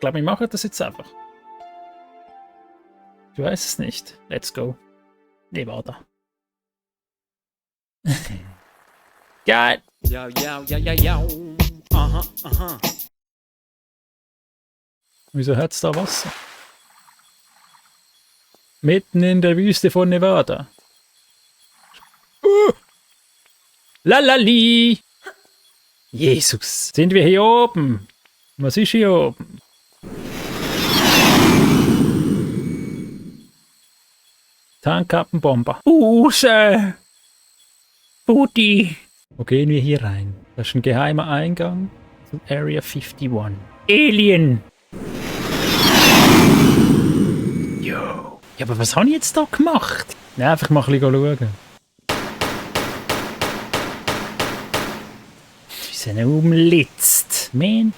glaube, wir machen das jetzt einfach. Ich weiß es nicht. Let's go. Nevada. Geil. Yo, yo, yo, yo, yo. Aha, aha. Wieso hat es da Wasser? Mitten in der Wüste von Nevada. Lalali! Jesus! Sind wir hier oben? Was ist hier oben? Tarnkappenbomber. Use! Booty! Wo gehen wir hier rein? Das ist ein geheimer Eingang zu Area 51. Alien! Jo! Ja, aber was habe ich jetzt da gemacht? Ja, einfach mal ein bisschen schauen. Wie sie ihn umlitzt. Man.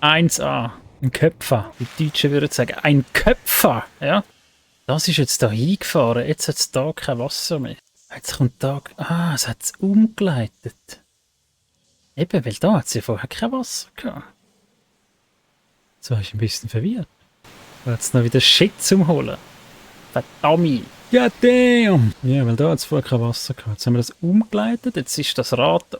1A. Ein Köpfer. Die Deutschen würden sagen, ein Köpfer. Ja. Das ist jetzt da hingefahren. Jetzt hat es da kein Wasser mehr. Jetzt kommt da... Ah, es hat es umgeleitet. Eben, weil da hat es ja vorher kein Wasser gehabt. Jetzt war ich ein bisschen verwirrt. Jetzt noch wieder Shit zum Holen. Verdammt. Ja, damn. Ja, weil da hat es vorher kein Wasser gehabt. Jetzt haben wir das umgeleitet. Jetzt ist das Rad da.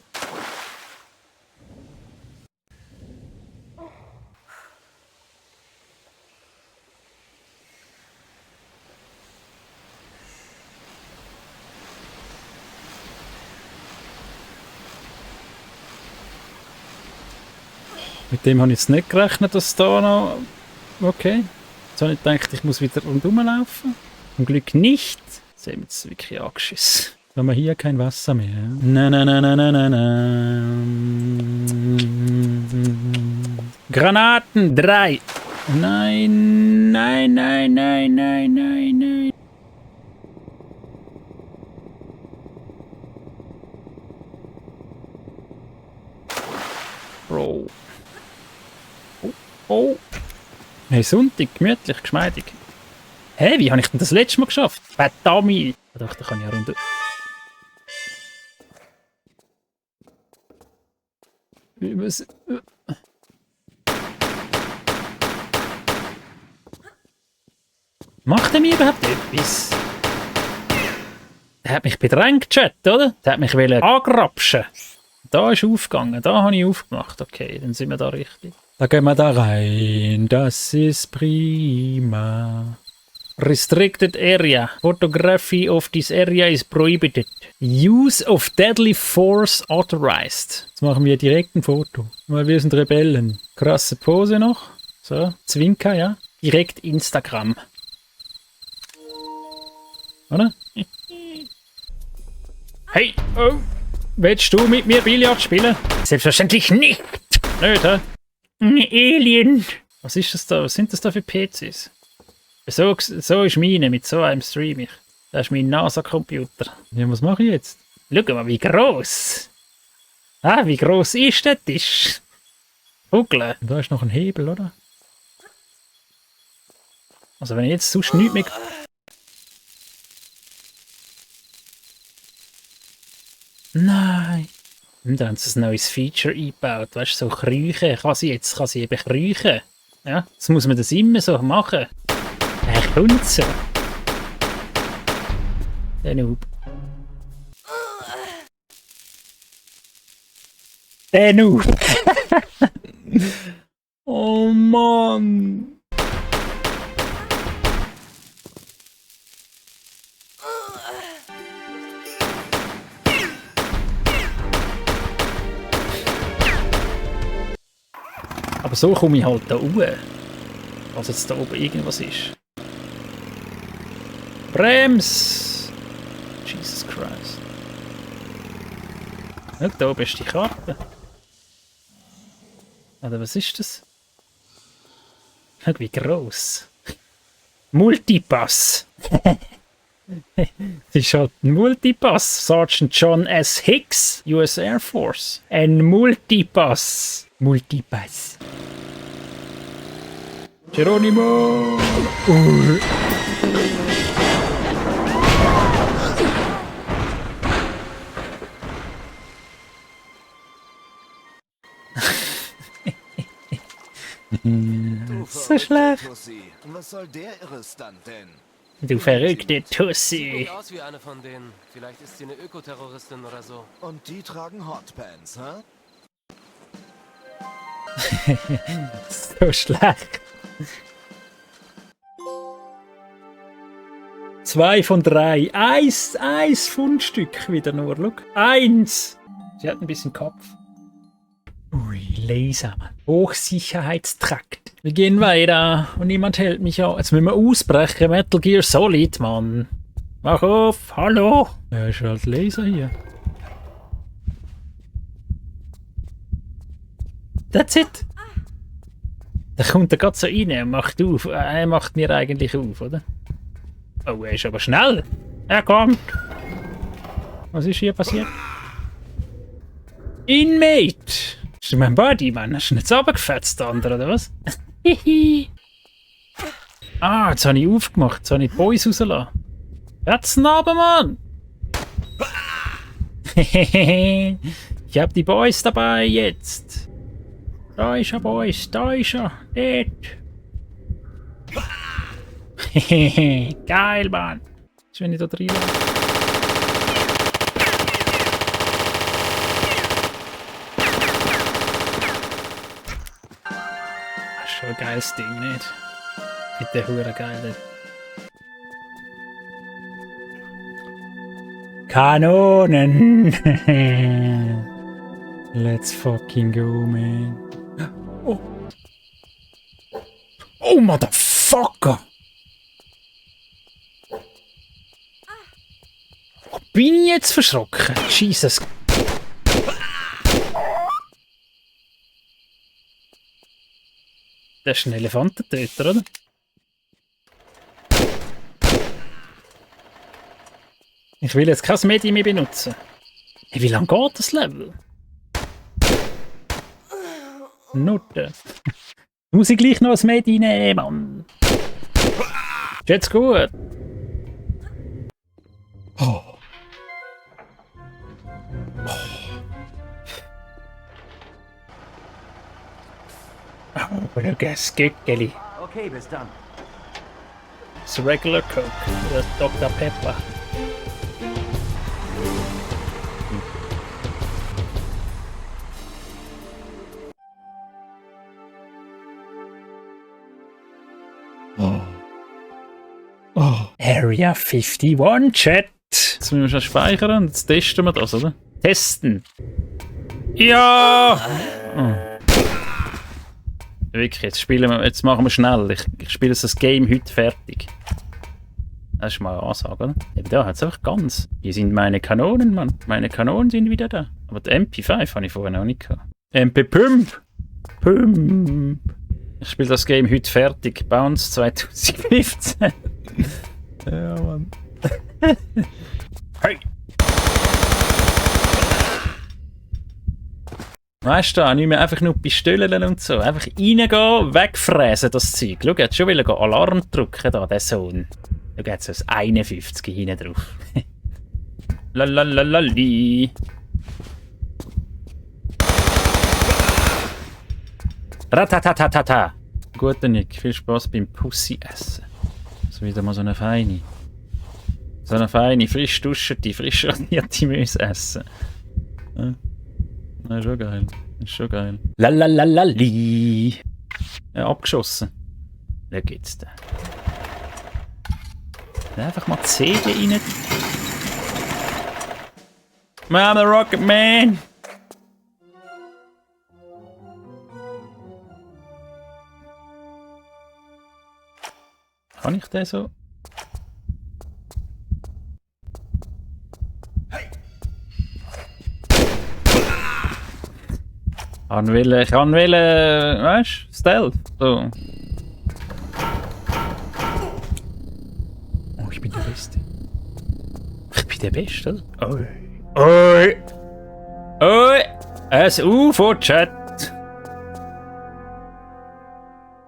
Mit dem habe ich jetzt nicht gerechnet, dass da noch... Okay. Jetzt habe ich gedacht, ich muss wieder rundherum laufen. Zum Glück nicht. Jetzt haben wir jetzt wirklich angeschissen. Haben wir hier kein Wasser mehr. Na na na na na na na. Granaten 3. Nein, nein, nein, nein, nein, nein, nein. Bro. Oh. Hey, Sonntag, gemütlich, geschmeidig. Hä, wie habe ich denn das letzte Mal geschafft? Verdammt! Ich dachte, da kann ich ja runter. Was? Macht er mir überhaupt etwas? Der hat mich bedrängt, Chat, oder? Der hat mich angrapschen. Da ist aufgegangen, da habe ich aufgemacht. Okay, dann sind wir da richtig. Da gehen wir da rein, das ist prima. Restricted area. Photography of this area is prohibited. Use of deadly force authorized. Jetzt machen wir direkt ein Foto, weil wir sind Rebellen. Krasse Pose noch. So, Zwinker, ja. Direkt Instagram. Oder? Hey, oh. Willst du mit mir Billard spielen? Selbstverständlich nicht. Nicht, hä? Alien. Was ist das da? Was sind das da für PCs? So ist meine, mit so einem stream ich. Das ist mein NASA-Computer. Ja, was mache ich jetzt? Schau mal, wie gross. Ah, wie gross ist der Tisch? Vogel. Da ist noch ein Hebel, oder? Also wenn ich jetzt sonst nichts mehr... Nein. Und dann haben sie ein neues Feature eingebaut. Weißt du, so kriechen. Kann sie eben kriechen. Ja, jetzt muss man das immer so machen. Kommt so. Der Noob. Der Noob. Oh Mann. Aber so komme ich halt da hoch. Was jetzt da oben irgendwas ist. Brems! Jesus Christ. Ja, da oben ist die Karte. Oder was ist das? Schau, wie gross. Multipass. Das ist halt ein Multipass. Sergeant John S. Hicks, US Air Force. Ein Multipass. Multipass. Geronimo! So schlecht. Tussi. Was soll der Irre-Stunt denn? Du verrückte Sieht Tussi. gut aus wie eine von denen. Vielleicht ist sie eine Ökoterroristin oder so. Und die tragen Hotpants, hä? So schlecht. 2 von 3. Eins Fundstück wieder nur. Schau. 1. Sie hat ein bisschen Kopf. Ui, Laser. Hochsicherheitstrakt. Wir gehen weiter und niemand hält mich an. Jetzt müssen wir ausbrechen. Metal Gear Solid, Mann. Mach auf. Hallo. Ja, ist halt Laser hier. That's it. Da kommt er gerade so rein und macht auf. Er macht mir eigentlich auf, oder? Oh, er ist aber schnell. Er kommt. Was ist hier passiert? Inmate. Das ist mein Buddy, Mann. Hast du nicht runtergefetzt, der andere, oder was? Ah, jetzt habe ich aufgemacht. Jetzt habe ich die Boys rausgelassen. Jetzt runter, Mann. Ich hab die Boys dabei jetzt. Da ist er, Boys. Da ist er. Dort. Geil, Mann. Jetzt wenn ich da drin. Das ist schon ein geiles Ding, nicht? Bitte hure geil. Kanonen! Let's fucking go, man. Oh! Oh, Motherfucker! Bin ich jetzt verschrocken? Jesus. Das ist ein Elefantentöter, oder? Ich will jetzt kein Medi mehr benutzen. Hey, wie lange geht das Level? Nutte. Muss ich gleich noch ein Medi nehmen, Mann? Ist jetzt gut. Oh. Oh, schau, das Gückeli. Okay, bis dann. Das Regular Coke oder Dr. Pepper. Oh. Area 51 Chat. Jetzt müssen wir schon speichern und jetzt testen wir das, oder? Testen. Ja! Oh. Wirklich, jetzt machen wir schnell. Ich spiele das Game heute fertig. Das ist mal eine Ansage, oder? Eben da hat es einfach ganz. Hier sind meine Kanonen, Mann. Meine Kanonen sind wieder da. Aber die MP5 habe ich vorher noch nicht gehabt. MP5! Pump! Ich spiele das Game heute fertig. Bounce 2015. Ja, Mann. Hey! Weißt du, nicht mehr einfach nur Pistolen und so. Einfach reingehen, wegfräsen das Zeug. Schau, er hat schon wieder Alarm drücken, da, der Sohn. Schau, jetzt so ein 51 hinten drauf. Lalalali. Ratatatata. Guter Nick, viel Spaß beim Pussy essen. So wieder mal so eine feine. So eine feine, frisch duscherte, frisch radierte Müsse essen. Ja. Das ist schon geil. Das ist schon geil. Lalalali. Ja, abgeschossen. Da geht's da. Einfach mal die Segel rein. Man, the Rocket Man! Kann ich den so? Ich kann weißt du, Stealth. So. Oh, ich bin der Beste. Ich bin der Beste, oder? Oi. Oi. Oi. Ein UFO-Chat.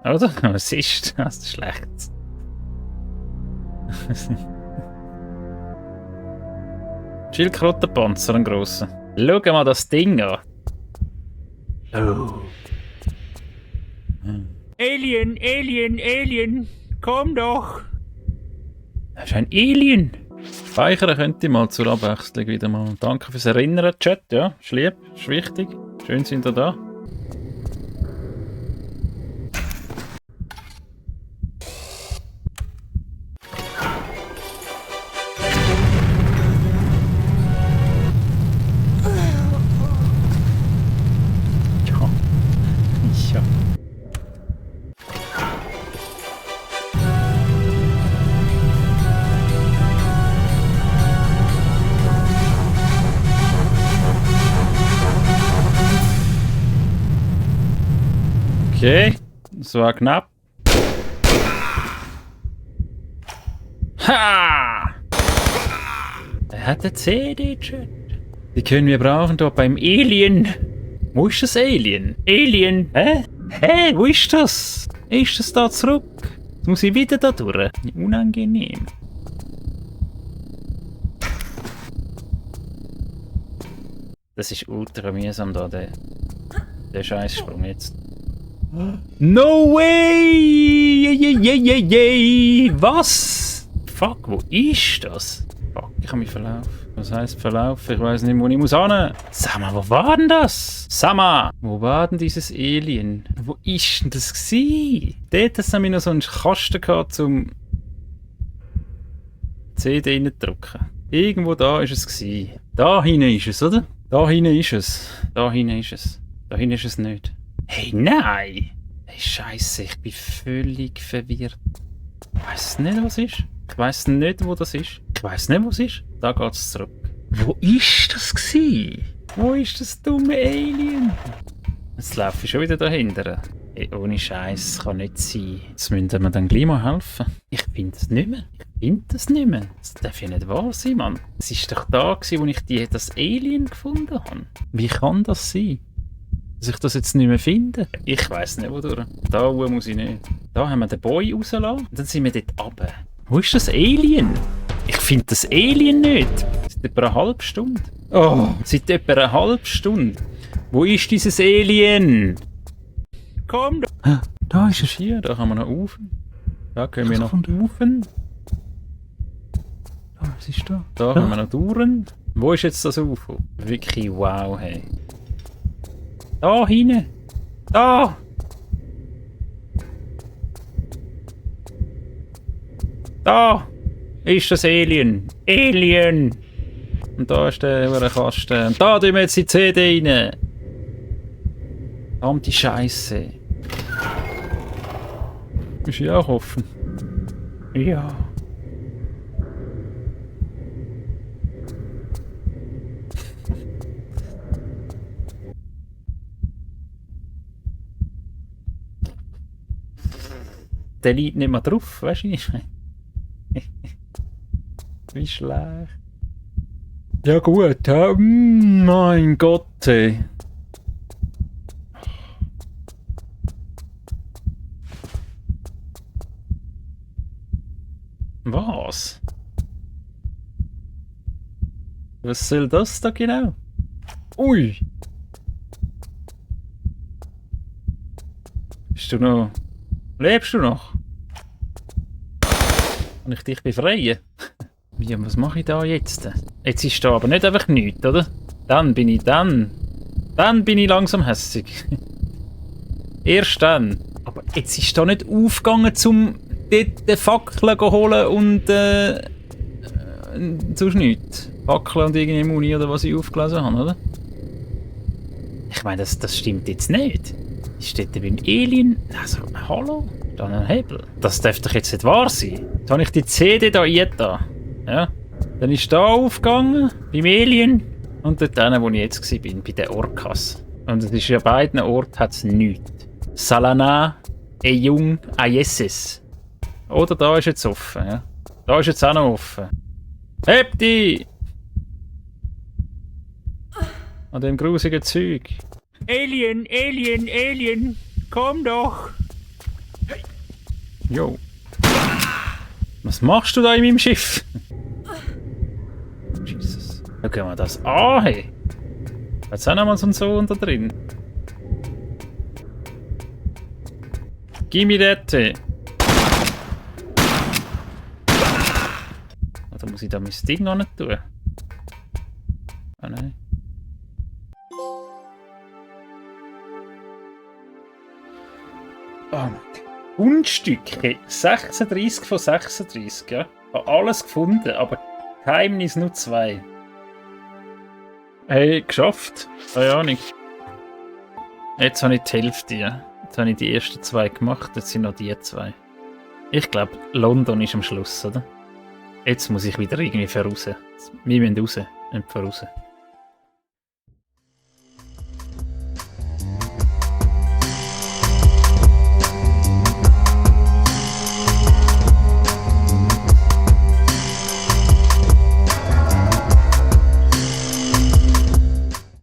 Oder? Was ist das? Das ist schlecht. Schildkrötenpanzer, ein grosser. Schau mal das Ding an. Oh. Alien, Alien, Alien. Komm doch. Das ist ein Alien. Speichern könnte ich mal zur Abwechslung wieder mal. Danke fürs Erinnern, Chat. Ja, ist lieb, ist wichtig. Schön sind ihr da. Ja. Okay, das war knapp. Ha! Er hat eine CD-Chat. Die können wir brauchen da beim Alien. Wo ist das Alien? Alien? Hä? Hä? Wo ist das? Ist das da zurück? Jetzt muss ich wieder da durch. Unangenehm. Das ist ultra mühsam da, der Scheißsprung jetzt. No way! Was? Fuck, wo ist das? Fuck, ich habe mich verlaufen. Was heisst verlaufen? Ich weiß nicht, wo ich muss hin. Sag mal, wo war denn das? Sag mal, wo war denn dieses Alien? Wo ist denn das gsi? Dort haben wir noch so einen Kasten gehabt, zum CD reindrücken. Irgendwo da ist es gsi. Da hinten ist es, oder? Da hinten ist es. Da hinten ist es. Da hinten ist es nicht. Hey, nein! Hey, Scheiße, ich bin völlig verwirrt. Ich weiss nicht, was ist. Ich weiss nicht, wo das ist. Ich weiss nicht, wo es ist. Da geht's zurück. Wo ist das gsi? Wo ist das dumme Alien? Jetzt laufe ich schon wieder dahinter. Hey, ohne Scheiß, kann nicht sein. Jetzt müssen wir dann gleich mal helfen. Ich finde es nicht mehr. Ich finde das nicht mehr. Das darf ja nicht wahr sein, Mann. Es ist doch da gewesen, wo ich das Alien gefunden habe. Wie kann das sein? Dass ich das jetzt nicht mehr finde? Ich weiss nicht, wodurch. Da muss ich nicht. Da haben wir den Boy rausgelassen. Und dann sind wir dort runter. Wo ist das Alien? Ich finde das Alien nicht. Seit etwa einer halben Stunde. Oh, seit etwa einer halben Stunde. Wo ist dieses Alien? Komm da. Da ist es hier. Da kann man noch rauf. Da können wir noch rauf. Was ist da? Da können wir noch durch. Wo ist jetzt das UFO? Wirklich wow, hey. Da hinten. Da. Da ist das Alien. Alien. Und da ist der Kasten. Und da tun wir jetzt die CD rein. Verdammte Scheiße. Ist ja auch offen. Ja. Der liegt nicht mehr drauf, weißt du nicht? Wie schlecht. Ja gut, ja. Mein Gott, ey. Was? Was soll das da genau? Ui! Bist du noch... Lebst du noch? Kann ich dich befreien? Wie, was mache ich da jetzt? Jetzt ist da aber nicht einfach nichts, oder? Dann bin ich langsam hässig. Erst dann. Aber jetzt ist da nicht aufgegangen, um dort die Fackeln zu holen und sonst nichts. Fackeln und irgendwie Muni oder was ich aufgelesen habe, oder? Ich meine, das stimmt jetzt nicht. Ist dort beim Alien... Also, hallo? Da ein Hebel. Das darf doch jetzt nicht wahr sein. Jetzt habe ich die CD da eingetan. Ja. Dann ist da aufgegangen, beim Alien. Und dort, wo ich jetzt war, bei den Orcas. Und es ist ja an beiden Orten hat's nichts. Salana, Eyung, Ayeses. Oder da ist jetzt offen. Ja. Da ist jetzt auch noch offen. Heb die! An dem grusigen Zeug. Alien, Alien, Alien, komm doch! Hey. Jo. Was machst du da in meinem Schiff? Jesus. Da können wir das an, hey. Jetzt haben wir so einen Sohn da drin. Gib mir den Tee. Oder muss ich da mein Ding noch nicht tun? Ah nein. Oh mein Gott. Fundstücke. 36 von 36, ja. Ich habe alles gefunden, aber Geheimnis nur 2. Hey, geschafft. Keine Ahnung. Jetzt habe ich die Hälfte, ja. Jetzt habe ich die ersten 2 gemacht, jetzt sind noch die 2. Ich glaube, London ist am Schluss, oder? Jetzt muss ich wieder irgendwie voraus. Wir müssen raus, nicht voraus.